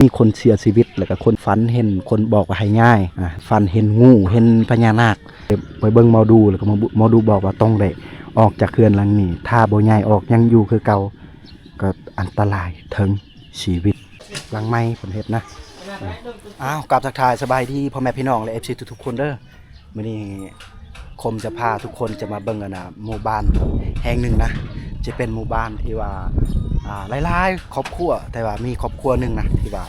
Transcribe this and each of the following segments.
ມີຄົນເສຍຊີວິດ ແລ້ວກໍຄົນຝັນເຫັນ ຄົນບອກວ່າໃຫ້ຍ້າຍ ອາ ຝັນເຫັນງູ ເຫັນພະຍານາກ. ໄປເບິ່ງໝໍດູ ແລ້ວກໍໝໍດູບອກວ່າຕ້ອງໄດ້ອອກຈາກເຮືອນຫຼັງນີ້ ຖ້າບໍ່ຍ້າຍອອກ ຍັງຢູ່ຄືເກົ່າ ກໍອັນຕະລາຍເຖິງຊີວິດ. ຫຼັງໃໝ່ເພິ່ນເຮັດນະ. ອ້າວ ກາບທັກທາຍສະບາຍດີພໍ່ແມ່ພີ່ນ້ອງ ແລະ ເອັຟຊີ ທຸກໆຄົນເດີ. ມື້ນີ້ຄົມຈະພາທຸກຄົນຈະມາເບິ່ງ ອັນນ່າ ໝູ່ບ້ານແຫ່ງໜຶ່ງນະ, ຈະເປັນໝູ່ບ້ານທີ່ວ່າ ອ່າ ຫຼາຍໆຄອບຄົວ ແຕ່ວ່າມີຄອບຄົວໜຶ່ງນະ ທີ່ວ່າ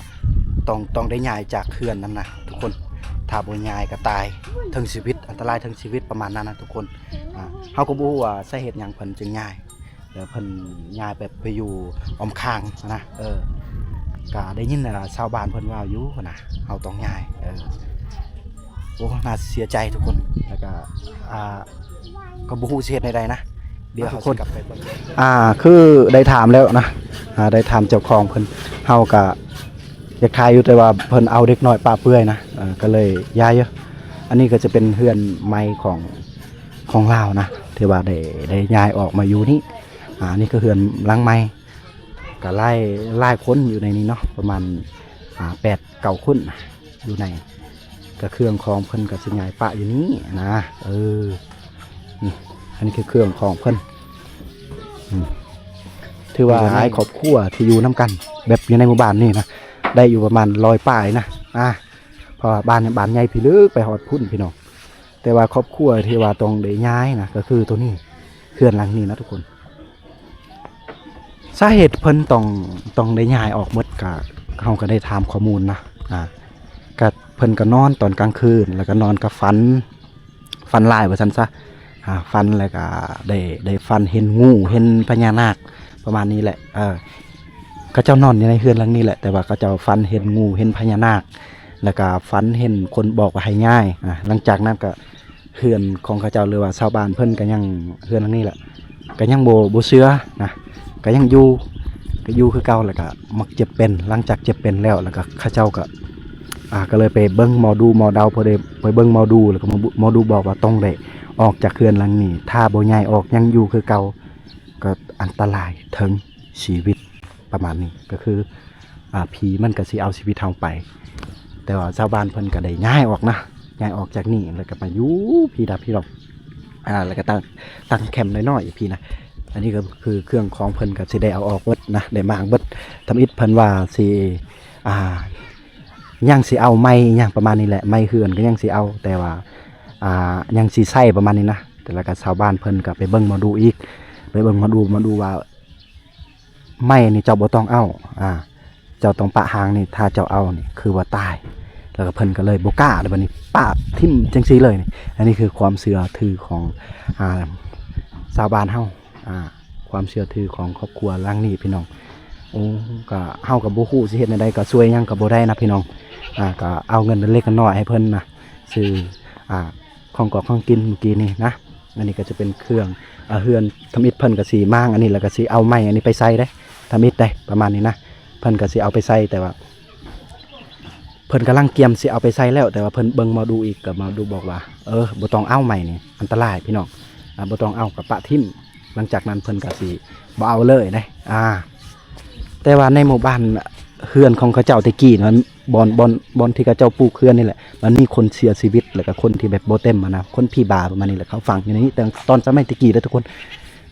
ຕ້ອງ ຕ້ອງໄດ້ຍ້າຍຈາກເຮືອນນັ້ນນະທຸກຄົນ. ຖ້າບໍ່ຍ້າຍກໍຕາຍເຖິງຊີວິດ ອັນຕະລາຍເຖິງຊີວິດ ປະມານນັ້ນນະທຸກຄົນ. ອ່າ ເຮົາກໍບໍ່ຮູ້ວ່າສາເຫດຫຍັງເພິ່ນຈຶ່ງຍ້າຍ ແລ້ວເພິ່ນຍ້າຍໄປ ໄປຢູ່ອ້ອມຂ້າງນະ. ເອີ ກະໄດ້ຍິນ ອ່າ ຊາວບ້ານເພິ່ນເວົ້າຢູ່ນະ ເຮົາຕ້ອງຍ້າຍ. ເອີ ໂອ້ ໜ້າເສຍໃຈທຸກຄົນ. ແລ້ວກະ ອ່າ ກໍບໍ່ຮູ້ຊິເຮັດແນວໃດນະ. ດຽວເຮົາຊິກັບໄປເບິ່ງ. ອ່າ ຄືໄດ້ຖາມແລ້ວນະ ອ່າ ໄດ້ຖາມເຈົ້າຂອງເພິ່ນ ເຮົາກະຢາກຖ່າຍຢູ່ ແຕ່ວ່າເພິ່ນເອົາເດັກນ້ອຍປະເປື່ອຍນະ. ເອີ ກໍເລີຍຍ້າຍຢູ່. ອັນນີ້ກໍຈະເປັນເຮືອນໃໝ່ຂອງ ຂອງລາວນະ ທີ່ວ່າໄດ້ ໄດ້ຍ້າຍອອກມາຢູ່ນີ້. ອ່າ ນີ້ກໍເຮືອນຫຼັງໃໝ່ ກໍຫຼາຍ ຫຼາຍຄົນຢູ່ໃນນີ້ເນາະ ປະມານ ອ່າ ແປດເກົ້າຄົນນະ ຢູ່ໃນ ກໍເຄື່ອງຂອງເພິ່ນກໍຊິຍ້າຍປະຢູ່ນີ້ນະ. ເອີ ນີ້ ອັນນີ້ຄືເຄື່ອງຂອງເພິ່ນ. ອືມ ຖືວ່າຫຼາຍຄອບຄົວທີ່ຢູ່ນຳກັນ ແບບຢູ່ໃນໝູ່ບ້ານນີ້ນະ ໄດ້ຢູ່ປະມານຮ້ອຍປາຍນະ. ອ່າ ເພາະວ່າບ້ານ ບ້ານໃຫຍ່ພີ້ເລິກໄປຮອດພຸ້ນພີ່ນ້ອງ. ແຕ່ວ່າຄອບຄົວທີ່ວ່າຕ້ອງໄດ້ຍ້າຍນະ ກໍຄືໂຕນີ້ ເຮືອນຫຼັງນີ້ນະທຸກຄົນ. ສາເຫດເພິ່ນຕ້ອງ ຕ້ອງໄດ້ຍ້າຍອອກໝົດ ກະ ເຮົາກໍໄດ້ຖາມຂໍ້ມູນນະ. ອ່າ ກະເພິ່ນກໍນອນຕອນກາງຄືນ ແລ້ວກໍນອນກໍຝັນ ຝັນຫຼາຍວ່າຊັ້ນຊະ. ອ່າ ຝັນແລ້ວກໍໄດ້ ໄດ້ຝັນເຫັນງູ ເຫັນພະຍານາກ ປະມານນີ້ແຫຼະ. ເອີ ເຂົາເຈົ້ານອນຢູ່ໃນເຮືອນຫຼັງນີ້ແຫຼະ ແຕ່ວ່າເຂົາເຈົ້າຝັນເຫັນງູ ເຫັນພະຍານາກ ແລ້ວກໍຝັນເຫັນຄົນບອກວ່າໃຫ້ຍ້າຍ. ອ່າ ຫຼັງຈາກນັ້ນກໍ ເຮືອນຂອງເຂົາເຈົ້າ ຫຼືວ່າຊາວບ້ານເພິ່ນກໍຍັງ ເຮືອນຫຼັງນີ້ແຫຼະ ກໍຍັງບໍ່ ບໍ່ເຊື່ອນະ ກໍຍັງຢູ່ ກໍຢູ່ຄືເກົ່າ ແລ້ວກໍມັກເຈັບເປັນ. ຫຼັງຈາກເຈັບເປັນແລ້ວ ແລ້ວກໍເຂົາເຈົ້າກໍ ອ່າ ກໍເລີຍໄປເບິ່ງໝໍດູໝໍເດົາ ພໍໄດ້ໄປເບິ່ງໝໍດູ ແລ້ວກໍໝໍດູບອກວ່າຕ້ອງໄດ້ອອກຈາກເຮືອນຫຼັງນີ້ ຖ້າບໍ່ຍ້າຍອອກ ຍັງຢູ່ຄືເກົ່າ ກໍອັນຕະລາຍເຖິງຊີວິດ ປະມານນີ້. ກໍຄື ອ່າ ຜີມັນກໍຊິເອົາຊີວິດເຮົາໄປ. ແຕ່ວ່າຊາວບ້ານເພິ່ນກໍໄດ້ຍ້າຍອອກນະ ຍ້າຍອອກຈາກນີ້ ແລ້ວກໍມາຢູ່ພີ້ນະພີ່ນ້ອງ. ອ່າ ແລ້ວກໍຕັ້ງ ຕັ້ງແຄມນ້ອຍໆຢູ່ພີ້ນະ. ອັນນີ້ກໍຄືເຄື່ອງຂອງເພິ່ນກໍຊິໄດ້ເອົາອອກເບິດນະ ໄດ້ມ້າງເບິດ. ທຳອິດເພິ່ນວ່າຊິ ອ່າ ຍັງຊິເອົາໄມ້ຫຍັງປະມານນີ້ແຫຼະ ໄມ້ເຮືອນກໍຍັງຊິເອົາ ແຕ່ວ່າ ອ່າ ຍັງຊິໃຊ້ປະມານນີ້ນະ. ແຕ່ລະກໍຊາວບ້ານເພິ່ນກໍໄປເບິ່ງໝໍດູອີກ ໄປເບິ່ງໝໍດູ ໝໍດູວ່າ ໄມ້ນີ້ເຈົ້າບໍ່ຕ້ອງເອົາ ອ່າ ເຈົ້າຕ້ອງປະຮ່າງນີ້ ຖ້າເຈົ້າເອົານີ້ຄືວ່າຕາຍ. ແລ້ວກໍເພິ່ນກໍເລີຍບໍ່ກ້າເລີຍ ບັດນີ້ປະຖິ້ມຈັ່ງຊີ້ເລີຍນີ້. ອັນນີ້ຄືຄວາມເຊື່ອຖືຂອງ ອ່າ ຊາວບ້ານເຮົາ ອ່າ ຄວາມເຊື່ອຖືຂອງຄອບຄົວຫຼັງນີ້ພີ່ນ້ອງ. ໂອ້ ກໍເຮົາກໍບໍ່ຮູ້ຊິເຮັດແນວໃດ ກໍຊ່ວຍຫຍັງກໍບໍ່ໄດ້ນະພີ່ນ້ອງ. ອ່າ ກໍເອົາເງິນເລັກໆນ້ອຍໆໃຫ້ເພິ່ນນະ ຊື້ ອ່າ ຂອງກອກຂອງກິນມື້ກີ້ນີ້ນະ. ອັນນີ້ກໍຈະເປັນເຄື່ອງ ເຮືອນ ທຳອິດເພິ່ນກໍຊິມ້າງອັນນີ້ ແລ້ວກໍຊິເອົາໄມ້ອັນນີ້ໄປໃສ່ເດ້ ທຳອິດເດ້ ປະມານນີ້ນະ. ເພິ່ນກໍຊິເອົາໄປໃສ່ ແຕ່ວ່າເພິ່ນກຳລັງກຽມຊິເອົາໄປໃສ່ແລ້ວ ແຕ່ວ່າເພິ່ນເບິ່ງໝໍດູອີກ ກໍໝໍດູບອກວ່າ ເອີ ບໍ່ຕ້ອງເອົາໄມ້ນີ້ ອັນຕະລາຍພີ່ນ້ອງ ອ່າ ບໍ່ຕ້ອງເອົາ ກໍປະຖິ້ມ. ຫຼັງຈາກນັ້ນເພິ່ນກໍຊິບໍ່ເອົາເລີຍເດ້ ອ່າ. ແຕ່ວ່າໃນໝູ່ບ້ານເຮືອນຂອງເຂົາເຈົ້າແຕ່ກີ້ນັ້ນ ບ່ອນ ບ່ອນ ບ່ອນທີ່ເຂົາເຈົ້າປູກເຮືອນນີ້ແຫຼະ ມັນມີຄົນເສຍຊີວິດ ແລ້ວກໍຄົນທີ່ແບບບໍ່ເຕັມຫັ້ນນະ ຄົນຜີບາປະມານນີ້ແຫຼະ ເຂົາຝັງຢູ່ໃນນີ້ ແຕ່ຕອນສະໄໝແຕ່ກີ້ເດ້ທຸກຄົນ.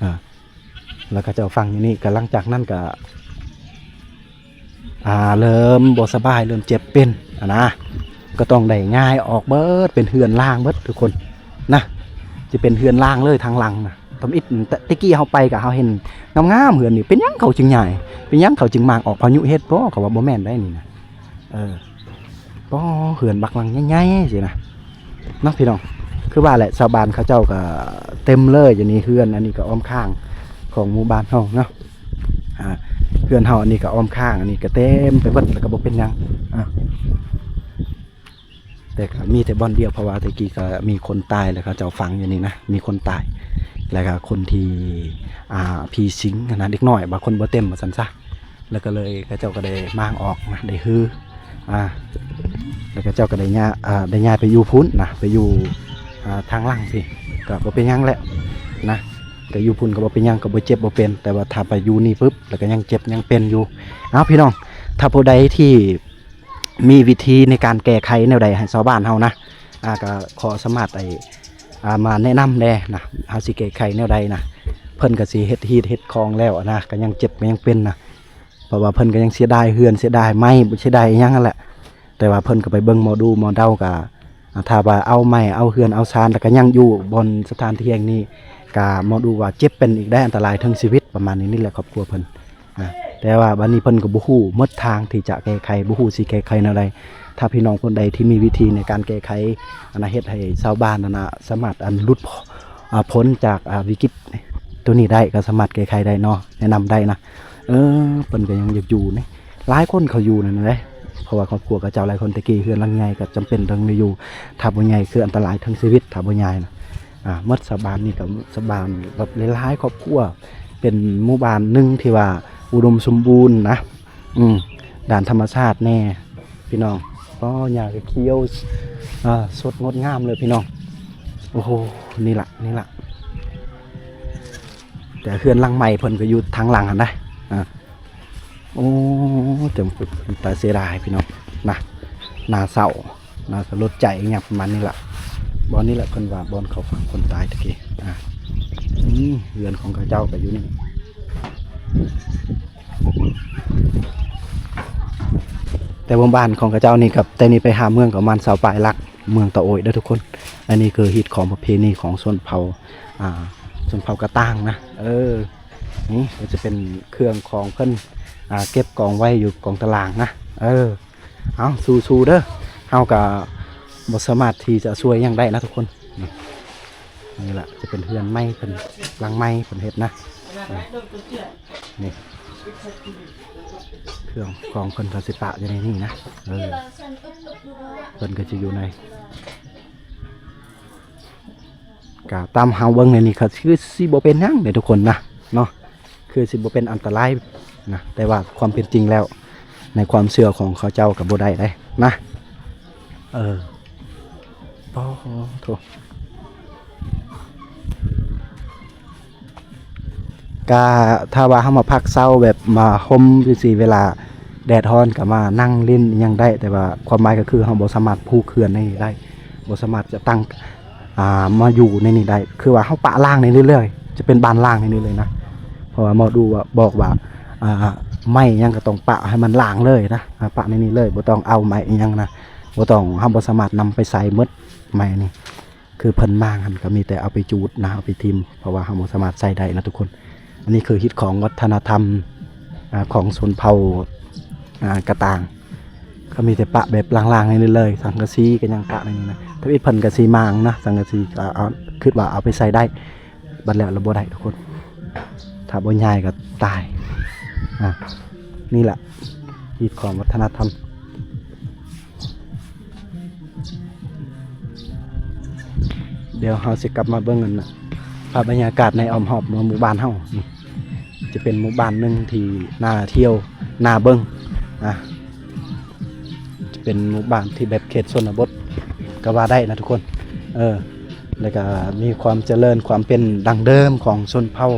ອ່າ ແລ້ວເຂົາເຈົ້າຝັງຢູ່ນີ້ ກໍຫຼັງຈາກນັ້ນກໍ ອ່າ ເລີ່ມບໍ່ສະບາຍ ເລີ່ມເຈັບເປັນຫັ້ນນະ ກໍຕ້ອງໄດ້ຍ້າຍອອກເບິດ ເປັນເຮືອນລ້າງເບິດທຸກຄົນນະ. ຈະເປັນເຮືອນລ້າງເລີຍທາງຫຼັງນະ. ທຳອິດແຕ່ ແຕ່ກີ້ເຮົາໄປກໍເຮົາເຫັນງາມໆ ເຮືອນນີ້ ເປັນຫຍັງເຂົາຈຶ່ງຍ້າຍ ເປັນຫຍັງເຂົາຈຶ່ງມ້າງອອກ ພາຍຸເຮັດບໍ່? ເຂົາວ່າບໍ່ແມ່ນໄດ໋ນີ້ນະ. ເອີ ບໍ່ ເຮືອນບັກຫຼັງໃຫຍ່ໆ ຊີ້ນະເນາະພີ່ນ້ອງ. ຄືວ່າແຫຼະ ຊາວບ້ານເຂົາເຈົ້າກໍເຕັມເລີຍຢູ່ນີ້ ເຮືອນອັນນີ້ກໍອ້ອມຂ້າງຂອງໝູ່ບ້ານເຮົາເນາະ. ອ່າ ເຮືອນເຮົາອັນນີ້ກໍອ້ອມຂ້າງ ອັນນີ້ກໍເຕັມໄປເບິດ ແລ້ວກໍບໍ່ເປັນຫຍັງ ອ່າ ແຕ່ກໍມີແຕ່ບ່ອນດຽວ ເພາະວ່າແຕ່ກີ້ກໍມີຄົນຕາຍ ແລ້ວເຂົາເຈົ້າຝັງຢູ່ນີ້ນະ ມີຄົນຕາຍ ແລ້ວກໍຄົນທີ່ ອ່າ ຜີສິງຫັ້ນນະ ເດັກນ້ອຍ ບາງຄົນບໍ່ເຕັມວ່າຊັ້ນຊະ ແລ້ວກໍເລີຍເຂົາເຈົ້າກໍໄດ້ມ້າງອອກນະ ໄດ້ຮື້ ອ່າ ແລ້ວເຂົາເຈົ້າກໍໄດ້ຍ້າຍ ອ່າ ໄດ້ຍ້າຍໄປຢູ່ພຸ້ນນະ ໄປຢູ່ ອ່າ ທາງຫຼັງພີ້ ກໍບໍ່ເປັນຫຍັງແຫຼະນະ ໄປຢູ່ພຸ້ນກໍບໍ່ເປັນຫຍັງ ກໍບໍ່ເຈັບບໍ່ເປັນ ແຕ່ວ່າຖ້າໄປຢູ່ນີ້ປຶບ ແລ້ວກໍຍັງເຈັບຍັງເປັນຢູ່. ເອົາ ພີ່ນ້ອງ ຖ້າຜູ້ໃດທີ່ ມີວິທີໃນການແກ້ໄຂແນວໃດໃຫ້ຊາວບ້ານເຮົານະ ອ່າ ກໍຂໍສາມາດໄດ້ ອ່າ ມາແນະນຳແດ່ນະ ເຮົາຊິແກ້ໄຂແນວໃດນະ. ເພິ່ນກໍຊິເຮັດຮີດເຮັດຄອງແລ້ວນະ ກໍຍັງເຈັບກໍຍັງເປັນນະ ເພາະວ່າເພິ່ນກໍຍັງເສຍດາຍເຮືອນ ເສຍດາຍໄມ້ ເສຍດາຍອີ່ຫຍັງຫັ້ນແຫຼະ. ແຕ່ວ່າເພິ່ນກໍໄປເບິ່ງໝໍດູໝໍເດົາ ກໍ ອ່າ ຖ້າວ່າເອົາໄມ້ເອົາເຮືອນເອົາຊານ ແລ້ວກໍຍັງຢູ່ບ່ອນສະຖານທີ່ແຫ່ງນີ້ ກໍໝໍດູວ່າເຈັບເປັນອີກໄດ້ ອັນຕະລາຍເຖິງຊີວິດ ປະມານນີ້. ນີ້ແຫຼະຄອບຄົວເພິ່ນ ອ່າ ແຕ່ວ່າບັດນີ້ເພິ່ນກໍບໍ່ຮູ້ໝົດທາງທີ່ຈະແກ້ໄຂ ບໍ່ຮູ້ຊິແກ້ໄຂແນວໃດ. ຖ້າພີ່ນ້ອງຄົນໃດທີ່ມີວິທີໃນການແກ້ໄຂ ອັນນະ ເຮັດໃຫ້ຊາວບ້ານນັ້ນນະ ສາມາດ ອັນ ຫຼຸດ ອ່າ ພົ້ນຈາກ ອ່າ ວິກິດໂຕນີ້ໄດ້ ກໍສາມາດແກ້ໄຂໄດ້ເນາະ ແນະນຳໄດ້ນະ. ເອີ ເພິ່ນກໍຍັງຢາກຢູ່ນີ້ ຫຼາຍຄົນເຂົາຢູ່ນັ້ນເດ້ ເພາະວ່າຄອບຄົວເຂົາເຈົ້າຫຼາຍຄົນ ແຕ່ກີ້ເຮືອນຫຼັງໃຫຍ່ກໍຈຳເປັນຕ້ອງໄດ້ຢູ່ ຖ້າບໍ່ໃຫຍ່ຄືອັນຕະລາຍເຖິງຊີວິດ ຖ້າບໍ່ຍ້າຍນະ. ອ່າ ໝົດຊາວບ້ານນີ້ກໍຊາວບ້ານແບບຫຼາຍໆຄອບຄົວ ເປັນໝູ່ບ້ານໜຶ່ງທີ່ວ່າອຸດົມສົມບູນນະ ອືມ ດ້ານທຳມະຊາດແດ່ ພີ່ນ້ອງ. ອໍ ຫຍ້າກໍຂຽວ ອ່າ ສົດງົດງາມເລີຍພີ່ນ້ອງ. ໂອ້ໂຫ ນີ້ລະ ນີ້ລະ ແຕ່ເຮືອນຫຼັງໃໝ່ເພິ່ນກໍຢູ່ທາງຫຼັງຫັ້ນນະ. ອ່າ ໂອ້ ຈັ່ງເປັນຕາເສຍດາຍພີ່ນ້ອງນະ ໜ້າເສົ້າ ໜ້າສະຫຼົດໃຈຫຍັງປະມານນີ້ລະ. ບ່ອນນີ້ແຫຼະເພິ່ນວ່າບ່ອນເຂົາຝັງຄົນຕາຍຕະກີ້. ອ່າ ອືມ ເຮືອນຂອງເຂົາເຈົ້າກໍຢູ່ນີ້ ແຕ່ໝູ່ບ້ານຂອງເຂົາເຈົ້ານີ້ ກັບແຕ່ນີ້ໄປຫາເມືອງກໍປະມານຊາວປາຍຫຼັກ ເມືອງຕາໂອຍເດີທຸກຄົນ. ອັນນີ້ຄືຮີດຄອງປະເພນີຂອງຊົນເຜົ່າ ອ່າ ຊົນເຜົ່າກະຕ່າງນະ. ເອີ ນີ້ກໍຈະເປັນເຄື່ອງຂອງເພິ່ນ ອ່າ ເກັບກອງໄວ້ຢູ່ກອງຕາລ່າງນະ. ເອີ ເອົາ ສູ້ໆເດີ ເຮົາກໍບໍ່ສາມາດທີ່ຈະຊ່ວຍຫຍັງໄດ້ນະທຸກຄົນ. ນີ້ ນີ້ລະຈະເປັນເຮືອນໃໝ່ເພິ່ນ ຫຼັງໃໝ່ເພິ່ນເຮັດນະ. ນີ້ ເຄື່ອງຂອງເພິ່ນກໍຊິປະຢູ່ໃນນີ້ນະ. ເອີ ເພິ່ນກໍຈະຢູ່ໃນ ກະຕາມເຮົາເບິ່ງໃນນີ້ ກໍຄືຊິບໍ່ເປັນຫຍັງເດ້ທຸກຄົນນະເນາະ ຄືຊິບໍ່ເປັນອັນຕະລາຍນະ. ແຕ່ວ່າຄວາມເປັນຈິງແລ້ວ ໃນຄວາມເຊື່ອຂອງເຂົາເຈົ້າກໍບໍ່ໄດ້ເດ້ນະ. ເອີ ປາໂທ ກະຖ້າວ່າເຮົາມາພັກເຊົາແບບມາຮົ່ມຈັ່ງຊີ້ ເວລາແດດຮ້ອນກໍມານັ່ງຫຼິ້ນອີ່ຫຍັງໄດ້ ແຕ່ວ່າຄວາມໝາຍກໍຄືເຮົາບໍ່ສາມາດຜູກເຮືອນໃນນີ້ໄດ້ ບໍ່ສາມາດຈະຕັ້ງ ອ່າ ມາຢູ່ໃນນີ້ໄດ້ ຄືວ່າເຮົາປະລ້າງໃນນີ້ເລີຍ ຈະເປັນບ້ານລ້າງໃນນີ້ເລີຍນະ. ເພາະວ່າໝໍດູວ່າ ບອກວ່າ ອ່າ ໄມ້ຫຍັງກໍຕ້ອງປະໃຫ້ມັນລ້າງເລີຍນະ ອ່າ ປະໃນນີ້ເລີຍ ບໍ່ຕ້ອງເອົາໄມ້ອີ່ຫຍັງນະ ບໍ່ຕ້ອງ ເຮົາບໍ່ສາມາດນຳໄປໃຊ້ໝົດໄມ້ນີ້. ຄືເພິ່ນມ້າງຫັ້ນກໍມີແຕ່ເອົາໄປຈູດນະ ເອົາໄປຖິ້ມ ເພາະວ່າເຮົາບໍ່ສາມາດໃຊ້ໄດ້ນະທຸກຄົນ. ອັນນີ້ຄືຮີດຄອງວັດທະນະທຳ ອ່າ ຂອງຊົນເຜົ່າ ອ່າ ກະຕ່າງ ກໍມີແຕ່ປະແບບລ້າງໆໃນນີ້ເລີຍ ສັງກະສີກໍຍັງປະໃນນີ້ນະ. ທຳອິດເພິ່ນກໍຊິມ້າງນະ ສັງກະສີກໍເອົາ ຄິດວ່າເອົາໄປໃຊ້ໄດ້ ບັດແລ້ວລະບໍ່ໄດ້ທຸກຄົນ ຖ້າບໍ່ຍ້າຍກໍຕາຍ. ອ່າ ນີ້ລະຮີດຄອງວັດທະນະທຳ. ດຽວເຮົາຊິກັບມາເບິ່ງອັນນະ ພາບບັນຍາກາດໃນອ້ອມຮອບເມືອງ ໝູ່ບ້ານເຮົາ. ນີ້ຈະເປັນໝູ່ບ້ານໜຶ່ງທີ່ໜ້າທ່ຽວ ໜ້າເບິ່ງ ອ່າ ຈະເປັນໝູ່ບ້ານທີ່ແບບເຂດຊົນນະບົດກໍວ່າໄດ້ນະທຸກຄົນ. ເອີ ແລ້ວກໍມີຄວາມຈະເລີນ ຄວາມເປັນດັ້ງເດີມຂອງຊົນເຜົ່າ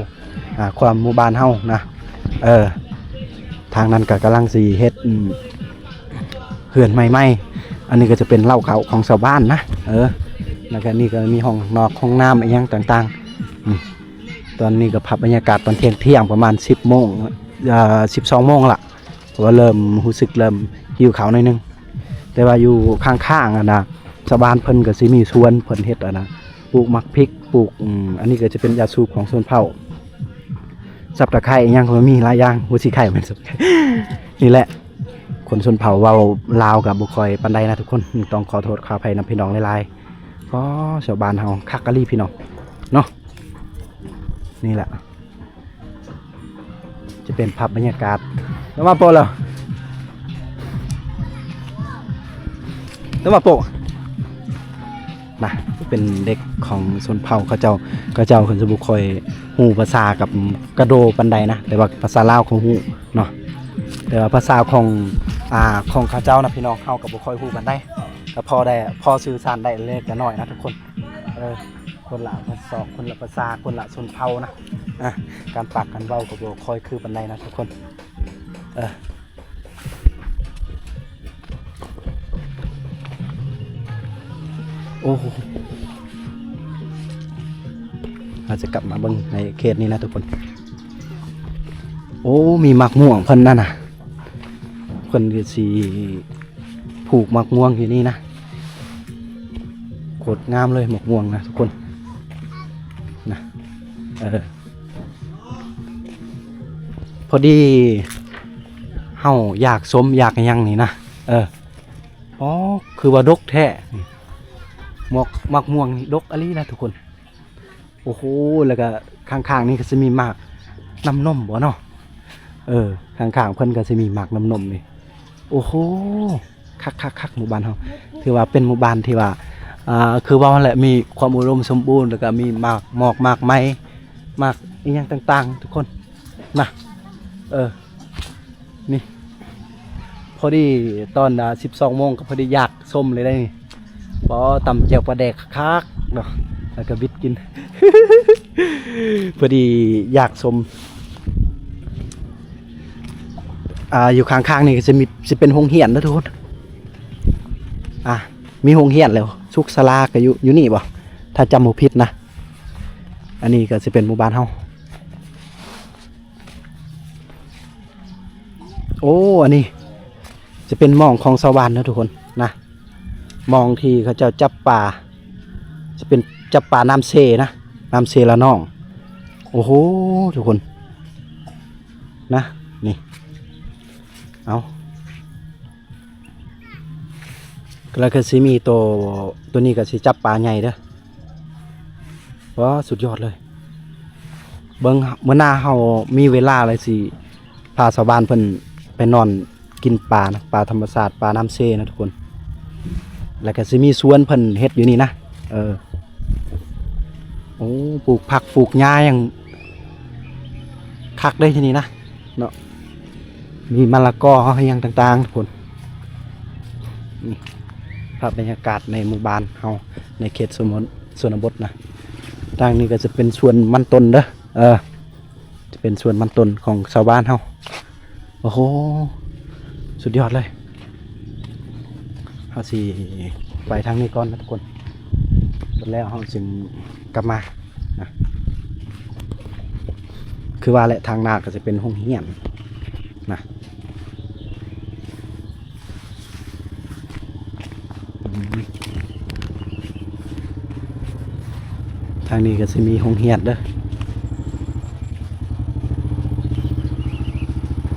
ອ່າ ຄວາມໝູ່ບ້ານເຮົານະ. ເອີ ທາງນັ້ນກໍກຳລັງຊິເຮັດ ອືມ ເຮືອນໃໝ່ໆ. ອັນນີ້ກໍຈະເປັນເລົ້າເຂົ້າຂອງຊາວບ້ານນະ. ເອີ ແລ້ວກໍນີ້ກໍມີຫ້ອງນອກ ຫ້ອງນ້ຳ ອີ່ຫຍັງຕ່າງໆ. ອືມ ຕອນນີ້ກໍພາບບັນຍາກາດຕອນທ່ຽງໆ ປະມານສິບໂມງ ເອີ ສິບສອງໂມງລະ ເພາະວ່າເລີ່ມຮູ້ສຶກເລີ່ມຫິວເຂົ້າໜ້ອຍໜຶ່ງ. ແຕ່ວ່າຢູ່ຂ້າງໆ ອັນນະ ຊາວບ້ານເພິ່ນກໍຊິມີສວນ ເພິ່ນເຮັດ ອັນນະ ປູກໝາກພິກ ປູກ ອືມ ອັນນີ້ກໍຈະເປັນຢາສູບຂອງຊົນເຜົ່າ ສັບຕະໄຄອີ່ຫຍັງກໍມີຫຼາຍຢ່າງ ຫົວສີໄຄແມ່ນ ນີ້ແຫຼະ ຄົນຊົນເຜົ່າເວົ້າລາວກໍບໍ່ຄ່ອຍປານໃດນະທຸກຄົນ ຕ້ອງຂໍໂທດຂໍອະໄພນຳພີ່ນ້ອງຫຼາຍໆ. ອໍ ຊາວບ້ານເຮົາຄັກອີ່ຫຼີພີ່ນ້ອງເນາະ. ນີ້ແຫຼະ ຈະເປັນພາບບັນຍາກາດ ແລ້ວມາໂປະແລ້ວ ແລ້ວມາໂປະນະ ເປັນເດັກຂອງຊົນເຜົ່າເຂົາເຈົ້າ ເຂົາເຈົ້າເພິ່ນຈະບໍ່ຄ່ອຍຮູ້ພາສາກັບກະໂດປານໃດນະ ແຕ່ວ່າພາສາລາວເຂົາຮູ້ເນາະ. ແຕ່ວ່າພາສາຂອງ ອ່າ ຂອງເຂົາເຈົ້ານະ ພີ່ນ້ອງ ເຮົາກໍບໍ່ຄ່ອຍຮູ້ປານໃດ ກໍພໍໄດ້ ພໍສື່ສານໄດ້ເລັກນ້ອຍນະທຸກຄົນ. ເອີ ຄົນລະພາສາ ຄົນລະພາສາ ຄົນລະຊົນເຜົ່ານະ ອ່າ ການປາກການເວົ້າກໍບໍ່ຄ່ອຍຄືປານໃດນະທຸກຄົນ. ເອີ ໂ ໂອ້ ເຮົາຈະກັບມາເບິ່ງໃນເຂດນີ້ນະທຸກຄົນ. ໂອ້ ມີໝາກມ່ວງເພິ່ນນັ້ນນະ ເພິ່ນກໍຊິຜູກໝາກມ່ວງຢູ່ນີ້ນະ. ໂຄດງາມເລີຍໝາກມ່ວງນະທຸກຄົນນະ. ເອີ ພໍດີເຮົາຢາກຊົມຢາກຫຍັງນີ້ນະ. ເອີ ອໍ ຄືວ່າດົກແທ້. ໝາກ ໝາກມ່ວງນີ້ດົກອີ່ຫຼີນະທຸກຄົນ. ໂອ້ໂຫ ແລ້ວກະຂ້າງໆນີ້ກໍຊິມີໝາກນ້ຳນົມບໍເນາະ. ເອີ ຂ້າງໆເພິ່ນກໍຊິມີໝາກນ້ຳນົມນີ້. ໂອ້ໂຫ ຄັກໆໆ ໝູ່ບ້ານເຮົາ ຖືວ່າເປັນໝູ່ບ້ານທີ່ວ່າ ອ່າ ຄືເວົ້າຫັ້ນແຫຼະ ມີຄວາມອຸດົມສົມບູນ ແລ້ວກໍມີໝາກ ໝອກ ໝາກໄມ້ ໝາກອີ່ຫຍັງຕ່າງໆ ທຸກຄົນນະ. ເອີ ນີ້ ພໍດີຕອນ ອ່າ ສິບສອງໂມງກໍພໍດີຢາກຊົມເລີຍໄດ໋ນີ້. ພໍຕຳແຈ່ວປາແດກຄັກໆເນາະ ແລ້ວກໍບິດກິນ ພໍດີຢາກຊົມ. ອ່າ ຢູ່ຂ້າງໆນີ້ກໍຊິມີ ຊິເປັນໂຮງຮຽນເດີທຸກຄົນ. ອ່າ ມີໂຮງຮຽນແລ້ວ ສຸກສາລາກໍຢູ່ ຢູ່ນີ້ບໍ ຖ້າຈຳບໍ່ຜິດນະ. ອັນນີ້ກໍຊິເປັນໝູ່ບ້ານເຮົາ. ໂອ້ ອັນນີ້ຈະເປັນໝ່ອງຂອງຊາວບ້ານເນາະທຸກຄົນນະ ໝ່ອງທີ່ເຂົາເຈົ້າຈັບປາ ຈະເປັນຈັບປານ້ຳເຊນະ ນ້ຳເຊລະນອງ. ໂອ້ໂຫ ທຸກຄົນນະ ນີ້ ເອົາ ແລ້ວກໍຊິມີໂຕ ໂຕນີ້ກໍຊິຈັບປາໃຫຍ່ເດີ. ວ້າ ສຸດຍອດເລີຍ. ເບິ່ງ ມື້ໜ້າເຮົາມີເວລາແລ້ວຊິພາຊາວບ້ານເພິ່ນໄປນອນກິນປານະ ປາທຳມະຊາດ ປານ້ຳເຊນະທຸກຄົນ. ແລ້ວກໍຊິມີສວນເພິ່ນເຮັດຢູ່ນີ້ນະ. ເອີ ໂອ້ ປູກຜັກປູກຫຍ້າຫຍັງຄັກເດ້ທີ່ນີ້ນະເນາະ. ມີມະລະກອອີ່ຫຍັງຕ່າງໆ ພຸ້ນ. ນີ້ພາບບັນຍາກາດໃນໝູ່ບ້ານເຮົາ ໃນເຂດຊົນ ຊົນນະບົດນະ. ທາງນີ້ກໍຈະເປັນສວນມັນຕົ້ນເດີ ເອີ ຈະເປັນສວນມັນຕົ້ນຂອງຊາວບ້ານເຮົາ. ໂອ້ໂຫ ສຸດຍອດເລີຍ. ເຮົາຊິໄປທາງນີ້ກ່ອນນະທຸກຄົນ ແລ້ວເຮົາຈຶ່ງກັບມານະ. ຄືວ່າແຫຼະ ທາງໜ້າກໍຈະເປັນໂຮງຮຽນນະ. ທາງນີ້ກໍຊິມີໂຮງຮຽນເດີ.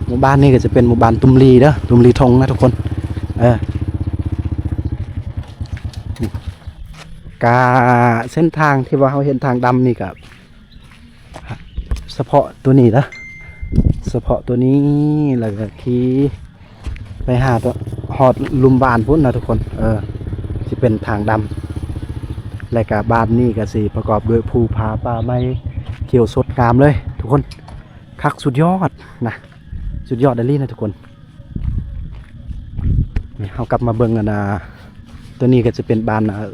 ໝູ່ບ້ານນີ້ກໍຈະເປັນໝູ່ບ້ານຕຸມລີເດີ ຕຸມລີທົ່ງນະທຸກຄົນ. ເອີ ກະເສັ້ນທາງທີ່ວ່າເຮົາເຫັນທາງດຳນີ້ກະ ສະເພາະຕົວນີ້ເດີ ສະເພາະຕົວນີ້ ແລ້ວກໍຂີ່ໄປຫາ ຮອດລຸ່ມບ້ານພຸ້ນນະທຸກຄົນ. ເອີ ຊິເປັນທາງດຳ ແລ້ວກໍບ້ານນີ້ກໍຊິປະກອບດ້ວຍພູຜາປ່າໄມ້ຂຽວສົດງາມເລີຍທຸກຄົນ. ຄັກສຸດຍອດນະ ສຸດຍອດອີ່ຫຼີນະທຸກຄົນ. ນີ້ເຮົາກັບມາເບິ່ງອັນນ່າ ຕົວນີ້ກໍຈະເປັນບ້ານ ເອີ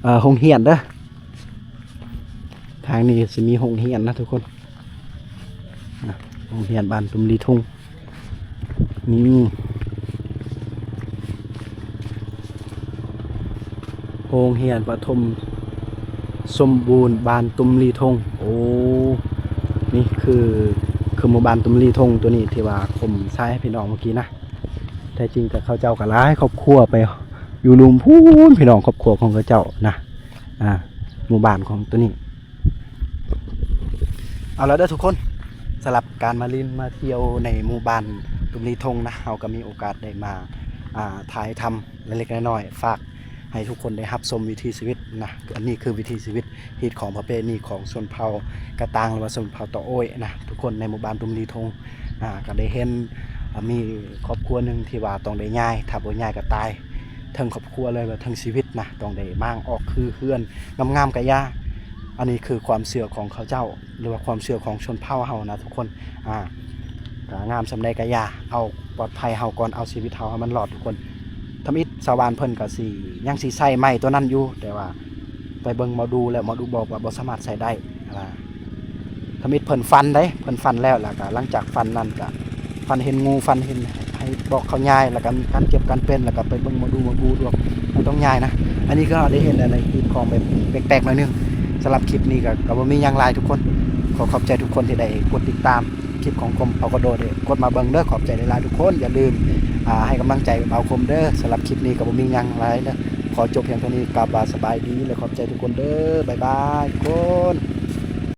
ເອີ ໂຮງຮຽນເດີ. ທາງນີ້ຊິມີໂຮງຮຽນນະທຸກຄົນ ນະ ໂຮງຮຽນບ້ານຕຸມລີທົ່ງ. ນີ້ ໂຮງຮຽນປະຖົມສົມບູນບ້ານຕຸມລີທົ່ງ. ໂອ້ ນີ້ຄື ຄືໝູ່ບ້ານຕຸມລີທົ່ງຕົວນີ້ທີ່ວ່າຄົມໃຊ້ໃຫ້ພີ່ນ້ອງເມື່ອກີ້ນະ. ແທ້ຈິງກໍເຂົາເຈົ້າກໍຫຼາຍຄອບຄົວໄປຢູ່ລຸ່ມພຸ້ນ ພີ່ນ້ອງຄອບຄົວຂອງເຂົາເຈົ້ານະ. ອ່າ ໝູ່ບ້ານຂອງຕົວນີ້. ເອົາລະເດີທຸກຄົນ ສຳລັບການມາຫຼິ້ນມາທ່ຽວໃນໝູ່ບ້ານຕຸມລີທົ່ງນະ ເຮົາກໍມີໂອກາດໄດ້ມາ ອ່າ ຖ່າຍທຳເລັກໆນ້ອຍໆ ຝາກໃຫ້ທຸກຄົນໄດ້ຮັບຊົມວິຖີຊີວິດນະ. ອັນນີ້ຄືວິຖີຊີວິດ ຮີດຄອງປະເພນີຂອງຊົນເຜົ່າກະຕາງ ຫຼືວ່າຊົນເຜົ່າຕາໂອ້ຍນະ ທຸກຄົນໃນໝູ່ບ້ານຕຸມລີທົ່ງ. ອ່າ ກໍໄດ້ເຫັນ ອ່າ ມີຄອບຄົວໜຶ່ງທີ່ວ່າຕ້ອງໄດ້ຍ້າຍ ຖ້າບໍ່ຍ້າຍກໍຕາຍ ທັງຄອບຄົວເລີຍ ວ່າທັງຊີວິດນະ ຕ້ອງໄດ້ມ້າງອອກ ຄືເຮືອນງາມໆກະຢ່າ. ອັນນີ້ຄືຄວາມເຊື່ອຂອງເຂົາເຈົ້າ ຫຼືວ່າຄວາມເຊື່ອຂອງຊົນເຜົ່າເຮົານະທຸກຄົນ. ອ່າ ກະງາມສ່ຳໃດກະຢ່າ ເອົາປອດໄພເຮົາກ່ອນ ເອົາຊີວິດເຮົາໃຫ້ມັນລອດທຸກຄົນ. ທຳອິດຊາວບ້ານເພິ່ນກໍຊິ ຍັງຊິໃສ່ໄມ້ຕົວນັ້ນຢູ່ ແຕ່ວ່າໄປເບິ່ງໝໍດູແລ້ວ ໝໍດູບອກວ່າບໍ່ສາມາດໃສ່ໄດ້. ອ່າ ທຳອິດເພິ່ນຝັນເດ້ ເພິ່ນຝັນແລ້ວ ແລ້ວກໍຫຼັງຈາກຝັນນັ້ນກໍຝັນເຫັນງູ ຝັນເຫັນໄຮ່ ບອກເຂົາຍ້າຍ ແລ້ວກໍມີການເກັບການເປັນ ແລ້ວກໍໄປເບິ່ງໝໍດູໝໍບູດວງ ມັນຕ້ອງຍ້າຍນະ. ອັນນີ້ຄືເຮົາໄດ້ເຫັນໃນຄລິບຂອງແບບແປກໆໜ້ອຍໜຶ່ງ. ສຳລັບຄລິບນີ້ກໍ ກໍບໍ່ມີຫຍັງຫຼາຍທຸກຄົນ. ຂໍຂອບໃຈທຸກຄົນທີ່ໄດ້ກົດຕິດຕາມຄລິບຂອງຄົມເອົາກະໂດດ ກົດມາເບິ່ງເດີ. ຂອບໃຈຫຼາຍໆທຸກຄົນ. ຢ່າລືມ ອ່າ ໃຫ້ກຳລັງໃຈເອົາຄົມເດີ. ສຳລັບຄລິບນີ້ກໍບໍ່ມີຫຍັງຫຼາຍເດີ. ຂໍຈົບພຽງເທົ່ານີ້. ກັບວ່າສະບາຍດີ ແລະ ຂອບໃຈທຸກຄົນເດີ. ບາຍບາຍທຸກຄົນ.